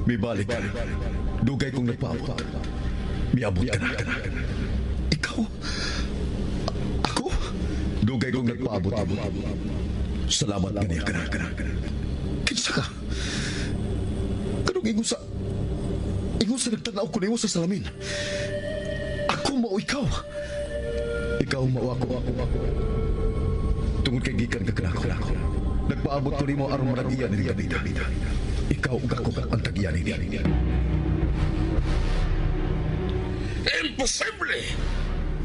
Mibalik ka. Dugay kong nagpaabot. Miabot ka na. Ikaw? Ako? Dugay kong nagpaabot. Salamat kaniya ka na. Kinsa ka? Kanong ingon sa... Ingon sa nagtanaw ko nimo sa salamin. Ako mao ikaw. Ikaw mao ako. Tungod kay gikan ka kanako. Nagpaabot ko nimo aron manag-iya ni Gabita. Ikaw ug ako ang tag-iya nini. Imposible!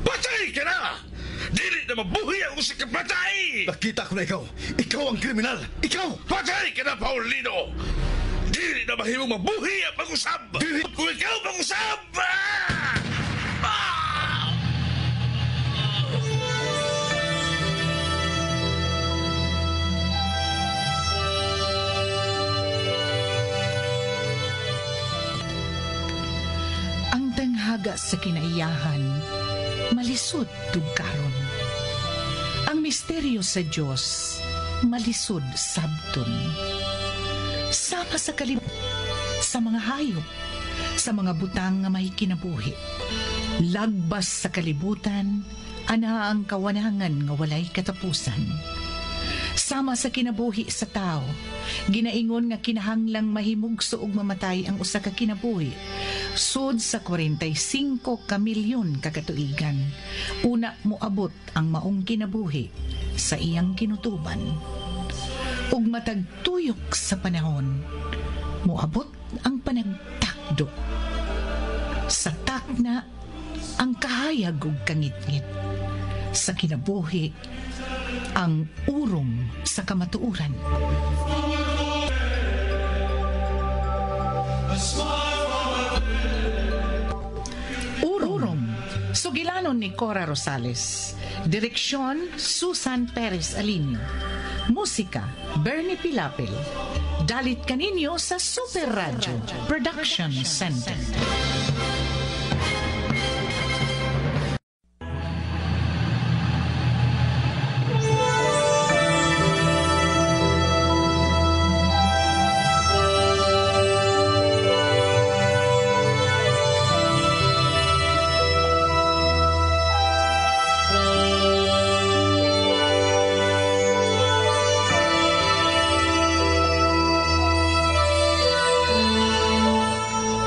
Patay ka na! Dili na mabuhi ang usa ka patay! Nakita ko na ikaw. Ikaw ang kriminal. Ikaw! Patay ka na, Paulino! Dili na mahimong mabuhi ang pag-usab! Dili! Kung ikaw pag-usab! Ah! Ah! Ang tanghaga sa kinaiyahan, malisod tugkaron. Ang misteryo sa Dios, malisod sabton. Sama sa sa mga hayop, sa mga butang nga may kinabuhi. Lagbas sa kalibutan, ana ang kawanangan nga walay katapusan. Sama sa kinabuhi sa tao, ginaingon nga kinahanglang mahimugso og mamatay ang usa ka kinabuhi. Sud sa 45 ka milyon ka katuigan, una moabot ang maong kinabuhi sa iyang kinutuban. Ug matag tuyok sa panahon, moabot ang panagtakdo. Sa takna, ang kahayag ug kangitngit. Sa kinabuhi, ang urom sa kamatuoran. Urom. Sugilanon ni Cora Rosales. Direksyon, Susan Perez Alinio. Musika, Bernie Pilapil. Dalit kaninyo sa Super Radio Production Center.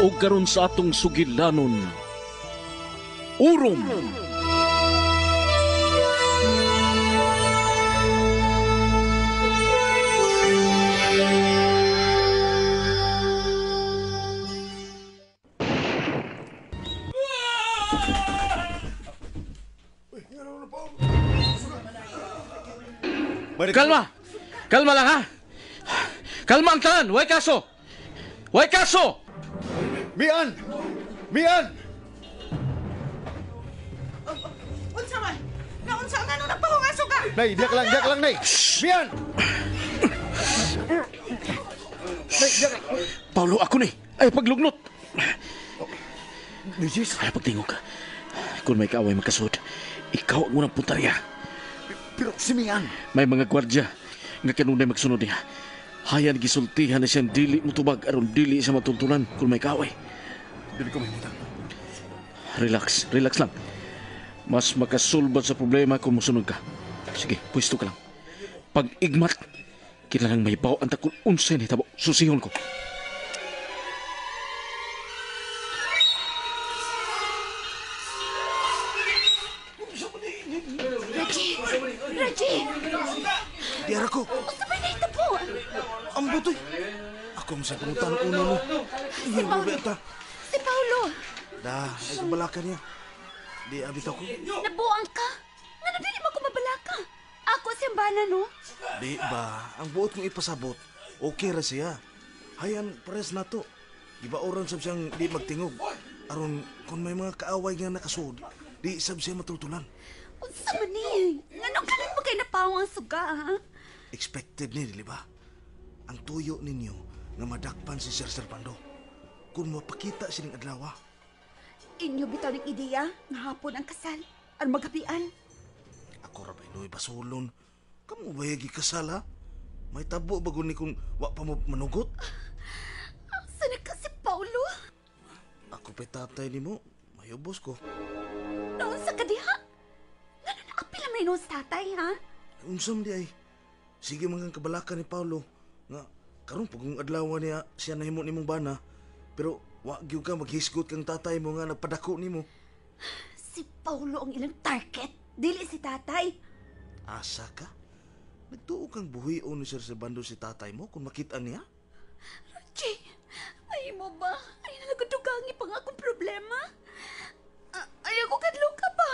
O karon sa atong sugilanon, Urom. Kalma! Kalma lang ha! Kalma ang tanan! Way kaso! Way kaso! Mian! Mian! Unsa man? Naunsa nga nung nagpahungaso ka? Nay, diyak lang, Nay! Mian! Nay, diyak lang. Paulo, ako ni. Ay, paglugnot. Misis? Ay, pagtingog ka. Kung may kaaway makasud, ikaw ang unang puntarya. Pero si Mian. May mga gwardya nga kanunay magsunod niya. Hayan gisultihan na siyang dili mutubag aron dili siya matuntunan kung may kaaway. Dili ko mahimutang. Relax, relax lang. Mas makasulbad sa problema kung musunod ka. Sige, pwesto ka lang. Pag igmat, kinahanglan may baw ang takon unsay nahitabo. Susihon ko. Reggie! Reggie! Diara ko. Unsa ba nahitabo? Ang butoy. Ako ang sa pangutan uno mo. Si Paolo. Si Paolo. Da, ay kabalaka niya. Di abit ako. Nabuang ka. Ngano dili mo ko mabalaka? Ako siyang bana, no? Di ba, ang buot kong ipasabot, okay ra siya. Hayan, pares na to. Gibaoran sab siyang di magtingog. Aron, kung may mga kaaway nga nakasud, di sab siya matultulan. Unsa man ni? Nganong kalit mo kay napawang ang suga, ha? Expected ni, di ba? Ang tuyo ninyo nga madakpan si Sir Serpando. Kung mapakita sining adlaw, Inyo bitaw ning ideya nga hapon ang kasal. Aron maghapian. Ako ra ba inoy basulon? Kamo ba gikasal, ha? May tabo ba ni kung wa pa mo manugot? Asa na ka si Ako pa'y tatay ni mo. Mayubos ko. Naunsa ka diha? Ngano naapil man inon sa tatay, ha? Unsam di ay. Sige mga kabalakan ni Paolo nga karon pugong adlaw niya siya nahimo nimong bana. Pero wa gyud ka maghisgot kang tatay mo nga nagpadako nimo. Si Paolo ang ilang target, dili si tatay. Asa ka? Nagtuo kang buhion ni Sir Servando si tatay mo kung makita niya? Reggie, ay mo ba? Ay nagadugangi pa nga akong problema. Ayaw ko kadlok ka pa.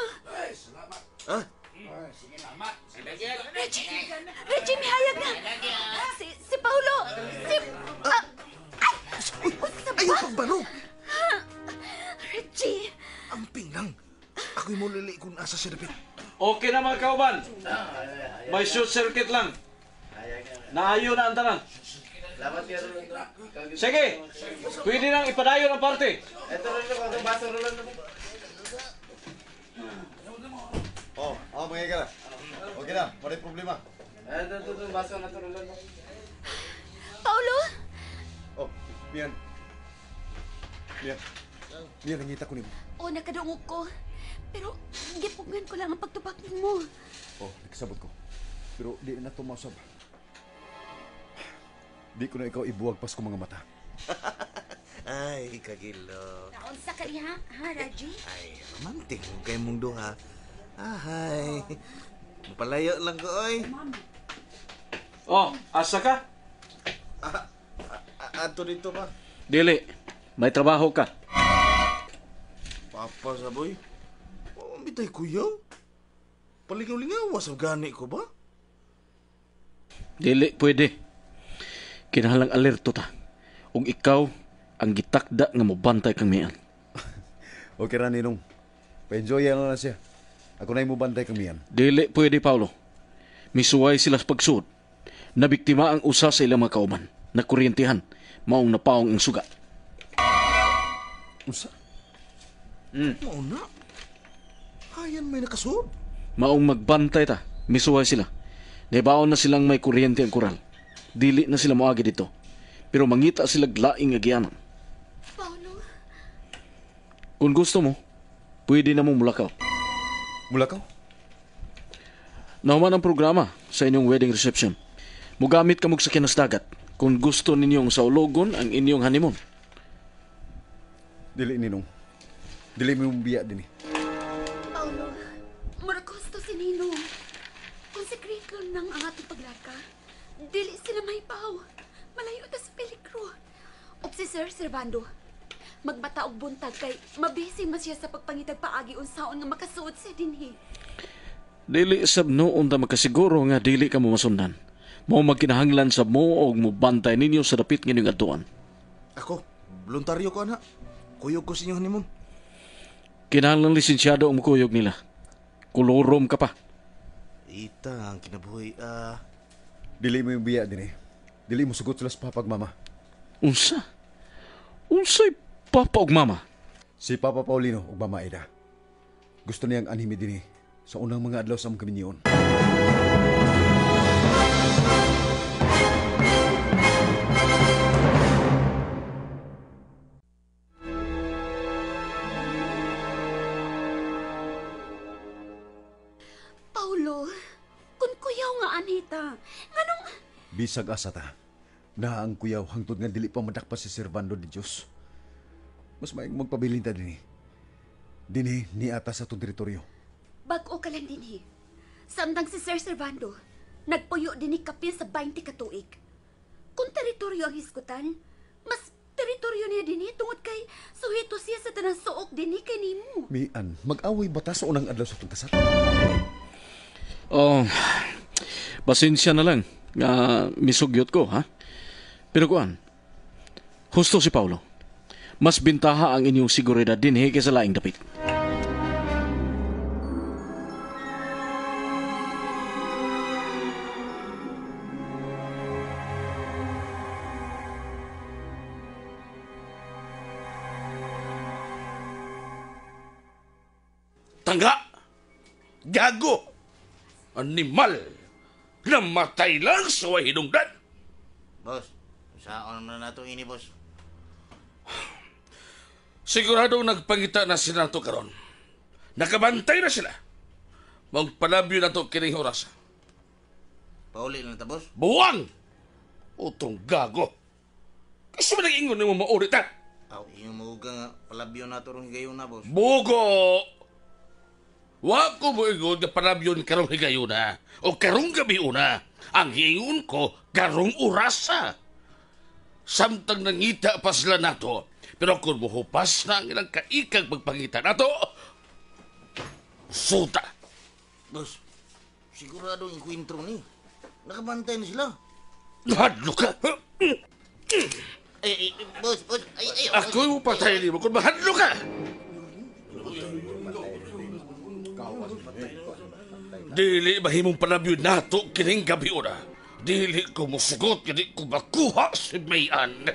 Ah, Reggie! Reggie, mihayag na! Si Paolo! Si... Ah, ay! Unsa ba? ayaw pagbarog! Reggie! Amping lang. Ako'y mulili kung asa si David. Okay na mga kauban. May short circuit lang. Naayo na ang tanan. Sige, pwede nang ipadayon ang party. Oh, oh mga ka. Okay na, wala problema. Paolo! Oh, Mian. Mian. Mian, nangita ko nimo. O, nakadungog ko. Pero, gipugngan ko lang ang pagtubak nimo. Oh, nakasabot ko. Pero di na tumasab. Di ko na ikaw ibuwag pas ko mga mata. Ay, kagilo. Naunsa ka diha, ha, Reggie? Ay, romantic mo kay mong duha. Ahay. Mapalayo lang ko, oy. Oh, asa ka? Ato dito ba? Dili, may trabaho ka. Papa saboy. Oh, bitay kuyaw. Palingaw-lingaw sa gani ko ba? Dili pwede. Kinahanglang alerto ta. Ug ikaw ang gitakda nga mobantay kang Mian. Okay ra ninong. Pa-enjoy na lang siya. Ako na mo bantay kang Mian. Dili pwede, Paulo. Misuway sila sa pagsuod. Nabiktima ang usa sa ilang mga kauban. Nakuryentihan. Maong napaong ang suga. Unsa? Mao na. Hayan may nakasud. Maong magbantay ta. Misuway sila. Nabaon na silang may kuryente ang koral. Dili na sila moagi dito. Pero mangita sila laing agianan. Paolo, Kung gusto mo, pwede na mong mulakaw. Mulakaw? Nahuman ang programa sa inyong wedding reception. Mugamit ka mong sakyan sa dagat kung gusto ninyong saulogon ang inyong honeymoon. Dili ninong. Dili mo biya dinhi. Paolo, murag gusto si Ninong. Kung sekreto nang ang atong paglaka, dili sila mahipaw. Malayo ta sa peligro. Ug si Sir Servando, magbata og buntag kay mabisi man siya sa pagpangitag paagi unsaon nga makasuod siya dinhi. Dili sab noon ta makasiguro nga dili ka mo masundan. Mao magkinahanglan sab mo og mobantay ninyo sa dapit nga inyong adtuan. Ako, voluntaryo ko ana. Kuyog ko sa inyong honeymoon. Kinahanglan lisensyado ang mukuyog nila. Kolorom ka pa. Ita ang kinabuhi. Dili mo yung biya dinhi. Dili mo sugot sila sa papa ug mama. Unsa? Unsay papa ug mama? Si Papa Paulino ug Mama Aida. Gusto niyang anhimi dinhi sa unang mga adlaw sa among kaminyoon. Paolo, kung kuyaw nga anita, nganong Bisag asa ta. Na ang kuyaw hangtod nga dili pa madakpa si Servando de Dios. Mas maayong magpabilin ta dinhi. Dinhi ni ata sa atong teritoryo. bag-o ka lang dinhi. Samtang si Sir Servando, nagpuyo dinhi kapin sa 20 ka tuig. Kung teritoryo ang hisgutan, mas teritoryo niya dinhi tungod kay suhito siya sa tanang suok dinhi kay nimo. Mian, mag-away ba ta sa unang adlaw sa atong kasal? Oh, pasensya na lang nga misugyot ko, ha? Pero kuan, husto si Paulo. Mas bintaha ang inyong seguridad dinhi kaysa laing dapit. Tangga! Gago! Animal! Namatay lang sa way hinungdan! Boss, saan naman na itong ini, boss? Siguradong nagpangita na sila nato karon. Nakabantay na sila. Magpalabyo na to kining oras. Pauli lang ta, boss. Buwang! Utong gago. Kasi man nag-ingon nimo maulit ha? Aw, iyong mahuga nga palabyo na to rong higayuna, boss. Bugo! Wa ko moingon nga palabyon karong higayuna o karong gabi una. Ang hiingon ko karong orasa. Samtang nangita pa sila nato, pero kung muhupas na ang ilang kaikag pagpangita nato, suta. Boss, sigurado ang enkwentro ni. Nakabantay na sila. Nahadlo ka! Ay, ay, boss, boss, ay, ay. Ako'y mo patay nimo kung mahadlo ka! Dili mahimong palabyo nato kining gabi una. Dili ko musugot, dili ko makuha si Mayan.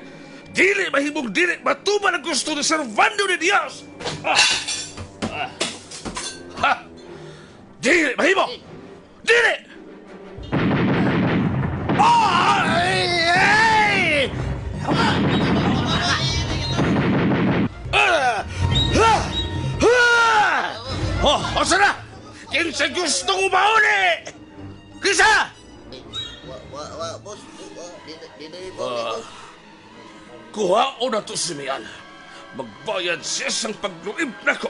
Dili mahimong dili matuman ang gusto ni Servando ni Dios. Ah! Ah! Ha! Dili mahimo! Dili! Ay! Ay! Ah! Ah! Ah! Oh, asa na? Kinsa gusto ko mauli? Kinsa? Wa, wa, wa, boss. Wa, di, di, di, boss. Kuha o na to si Mian. Magbayad siya sang pagluib na ko.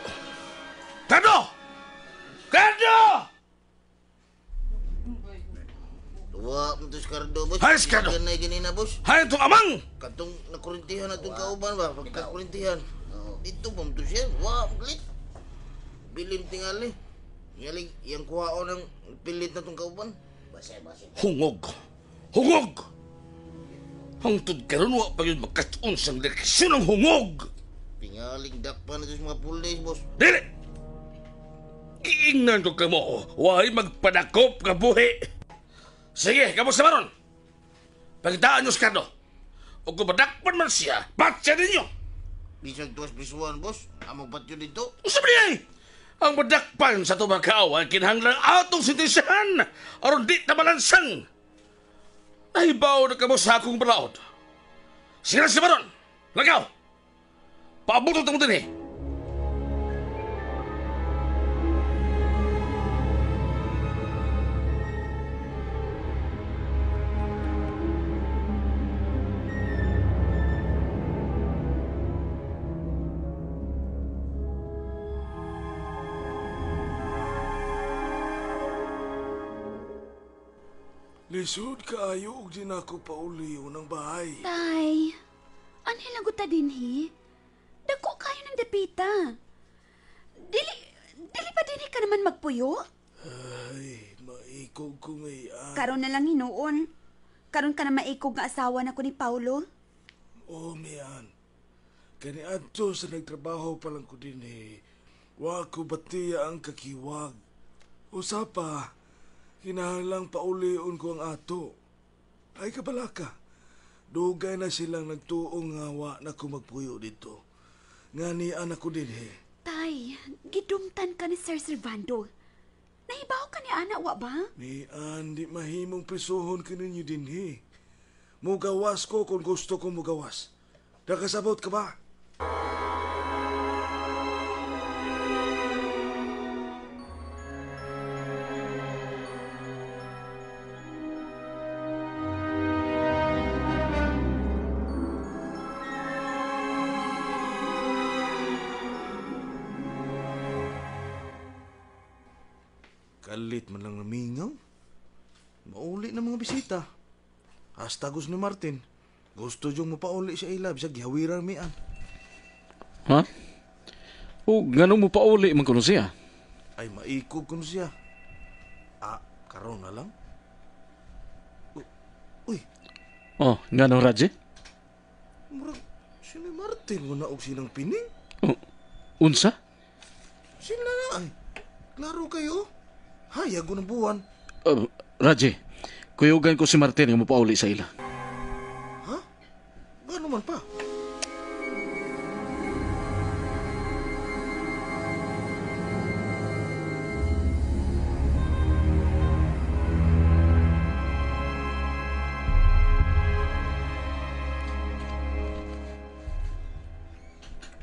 Kano! Kano! Wa, mo to si Cardo, boss. Hay, si Cardo. Ganay ganina, boss. Hay, itong amang! Katong nakurintihan na itong kauban ba? Pagkakurintihan. Dito ba mo to siya? Wa, maglit. Bilin tingali. Ngaling, iyang kuhaon ang pilit na itong kauban. Hungog! Hungog! Hangtod karon wa pa yun makatuon sang leksyon ng hungog! Tingaling dakpa na ito sa mga pulis, boss. Dili! Giingnan ko kamo, way magpadakop nga buhi. Sige, kamo sa maron. Pagitaan niyo si Carlo. O kung madakpan man siya, batya ninyo. Bisag tuwas bisuan, boss. Among patyo dito. Unsa man ay? Ang madakpan sa itong mga kaaway, kinahanglan atong sintensyahan aron di ta malansang. Nahibaw na kamo sa akong balaod. Sige na si Baron. Lagaw! Paabutot mo din eh. Lisod kaayo og di na ako pauliyo ng bahay. Tay, anhi lang ta dinhi? Dako kayo ng dapita. Dili, dili pa dinhi ka naman magpuyo? Ay, maikog ko may an. Karon na lang hinuon. Karon ka na maikog nga asawa na ko ni Paulo. Oh, mian. Kani adto sa nagtrabaho pa lang ko dinhi. Wa ko batiya ang kakiwag. Usa pa, kinahanglang paulion ko ang ato. Ay kabalaka. Dugay na silang nagtuong nga wa na ko magpuyo dito. Nga ni anak ko dinhi. Tay, gidumtan ka ni Sir Servando. Nahibaw ka ni Ana, wa ba? Mian, di mahimong prisuhon ka ninyo dinhi. Mugawas ko kung gusto ko mugawas. Nakasabot ka ba? Kalit man lang namingaw. Mauli na mga bisita. Hasta gusto ni Martin. Gusto yung mapauli sa ila, bisag gihawiran mian. Ha? O nganong mo pauli man kuno siya? Ay, maikog kuno siya. Ah, karon na lang. Uy, Oh, nganong Raji? murag si ni Martin mo na og silang pining. Oh, unsa? Sila na ay. Klaro kayo. Hayag ko ng buwan. Raji, kuyugan ko si Martin nga mopauli sa ila. Ha? Gano man pa?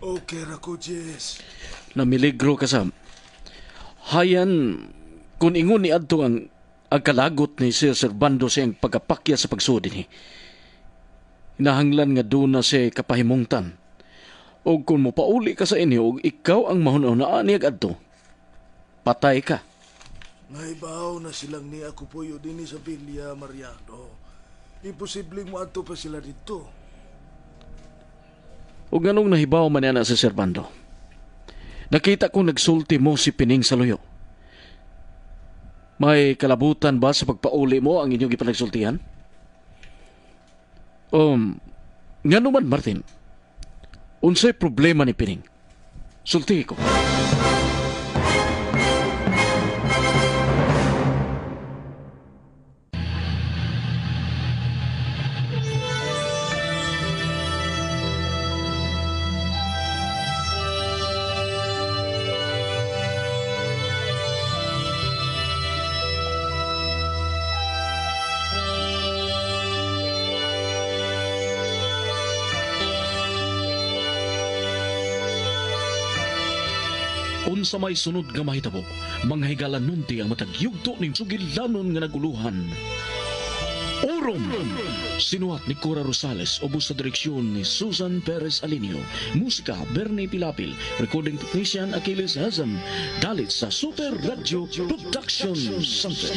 Okay ra ko, Jess. Namiligro ka sa hayan kung ingon ni adto ang kalagot ni Sir Servando sa iyang pagkapakya sa pagsud dinhi. Hinahanglan nga doon na siya kapahimungtan. O kung mopauli ka sa inyo og ikaw ang mahuna-hunaan niya adto, patay ka. Naibaw na silang ni ako puyo dinhi sa Villa Mariano. Imposibleng moadto pa sila dito. O ganong nahibaw man niya na si Servando. Nakita ko nagsulti mo si Pining sa luyo. May kalabutan ba sa pagpauli mo ang inyong ipanagsultihan? Ngano man, Martin, unsay problema ni Pining? Sultihi ko. Unsa may sunod nga mahitabo, manghigala nunti ang matag yugto ning sugilanon nga naguluhan. Orom! Sinuhat ni Cora Rosales, ubos sa direksyon ni Susan Perez Alinio. Musika, Bernie Pilapil. Recording technician, Achilles Hazam. Dalit sa Super Radio Production Center.